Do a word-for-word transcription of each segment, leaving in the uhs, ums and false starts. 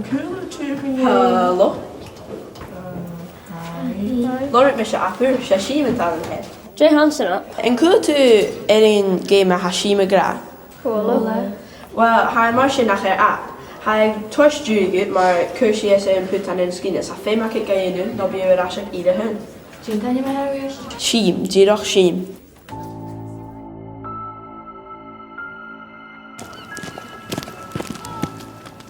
Hello. Lorraine, mise Apu, 's e Sìm an t-ainm a th' oirre. Dè tha an sin? An cuala tu air an geama a tha Sìm ag ràdh? Chuala. Uill, tha e mar sin ach air app. Tha e a' toirt dùil dhut mar cuir sìos am putan air an sgìre, 's tha feum agad ga dhèanamh, no bidh thu air ais aig ìre a h-aon. Dè an t-ainm a th' air? Sìm, dìreach Sìm.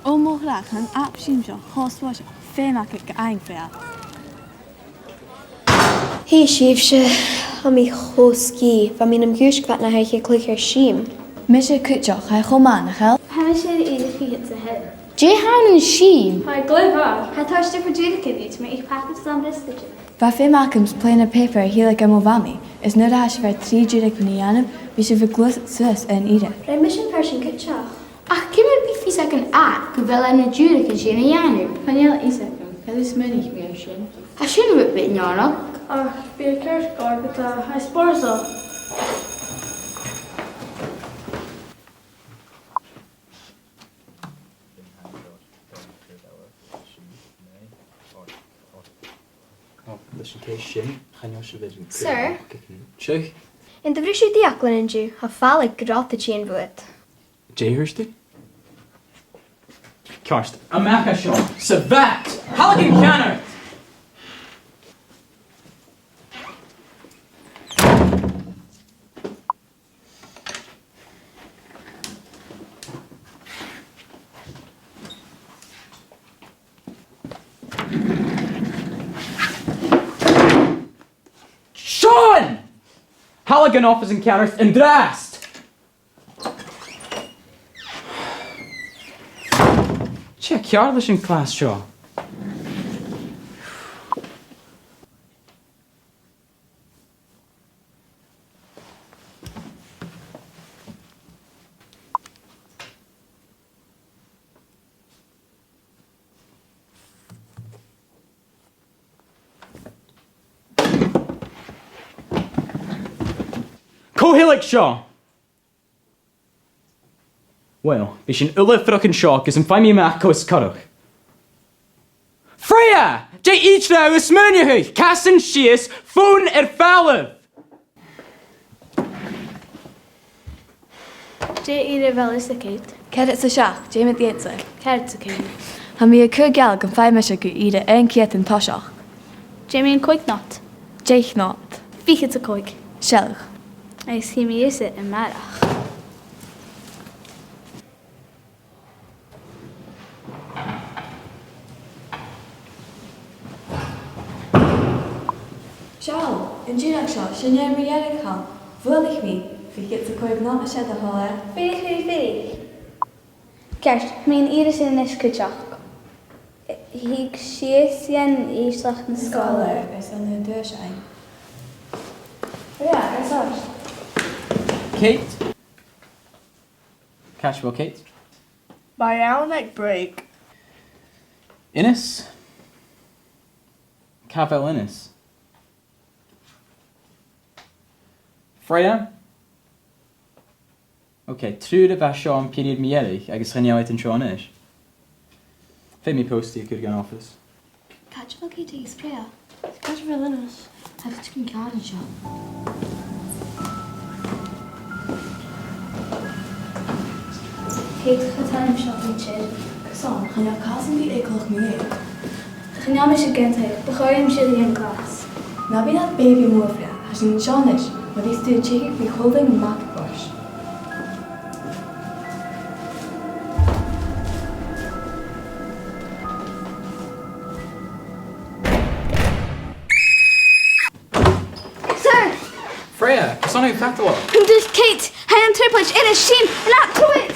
Ò mo chreach, tha an app Sìm seo cho spòrsail, feum agad ga fhaighinn. Hey sibhse, tha mi cho sgìth, bha mi nam dhùsgadh fad na h-oidhche a' cluich air Sìm. Mise cuideachd, tha e cho math, nach eil? Tha mise air ìre fichead 's a h-aon. Dè th' ann an Sìm? Tha e glè mhath. Tha e a' toirt diofar dùil dhut, ma tha thu a' pàirceadh sìos am brèistile. Bha feum agam 's plèana pàipeir a thilleadh gu mo mhamaidh, is nuair a tha sibh air trì dùil a dhèanamh, bidh sibh a' gluasad suas air ìre. Rinn mise am fear sin cuideachd. Ach ciamar a bhiodh fios aig an app gu bheil e na dhùil a dhèanamh? Chan eil fhios agam, cha do smaoinich mi air sin. Tha sin rud beag neònach. Ach bidh e ceart gu leòr, tha e spòrsail. Ò, leis an cèis sin, chan eil sibh air an cur. Sir? Seo. An do bhris thu d' fhiaclan an-diugh? Tha fàileadh grod a' tighinn bhuat. Dè thuirt thu? Ceart. A-mach à seo. Sa bheat! Thalla gun ceannaird! Sean! Thalla gun oifis an ceannaird an-dràsta! Dè tha ceàrr leis a' chlas seo? Cò thuigeadh seo? Uill, bidh sinn uile a' fuireach an seo gus am faigh mi a-mach cò as coireach. Freya! Dè idir a tha thu a' smaoineachadh? Casan sìos, fòn air falbh! Dè ìre a bheil thusa, Kate? Ceathrad 's a seachd, dè mu dheidhinn-sa? Ceathrad 's a ceithir. Tha mi a' cur geall gum faigh mise gu ìre aon ceud an toiseach. Dè mu dheidhinn còig not? Deich not. Fichead 's a còig. Seall. Agus chì mi thusa a-màireach. Seall, an dìreach seo, sin e mu dheireadh. Bhuail mi. Fichead 's a còig not, 's e do thoil e. Feuch, feuch, feuch. Ceart, tha mi an ìre sin a-nis cuideachd. Thig sìos dhan ìsleachd na sgoile. Sgoile, is ann an dòigh sin. Yeah, is ann. Kate? Càit a bheil Kate? Bha i ann aig break. Innes? Càit a bheil Innes? Freya? Ok, triùir a bha seo am period mu dheireadh agus chan eil iad an seo a-nis. Feumaidh mi post-it a chur dhan oifis. Càit a bheil Katie agus Freya? Càit a bheil Innes? Tha iad gu ceàrr an seo. Kate, chan eil an seo idir. Carson? Chan eil càil sam bith eagalach mu dheidhinn. Chan eil mise ag aontachadh, bu chòir dhuinn sìor dhèanamh glas. Na bi nad bèibidh mòr, Freya, tha sinn an seo a-nis, ma bhios tu a' teicheadh ri chòmhlan Macintosh. Sir! Freya, carson a tha thu a' faighinn? Chan eil, Kate, tha an trioblaid air a shon, an ath truagh!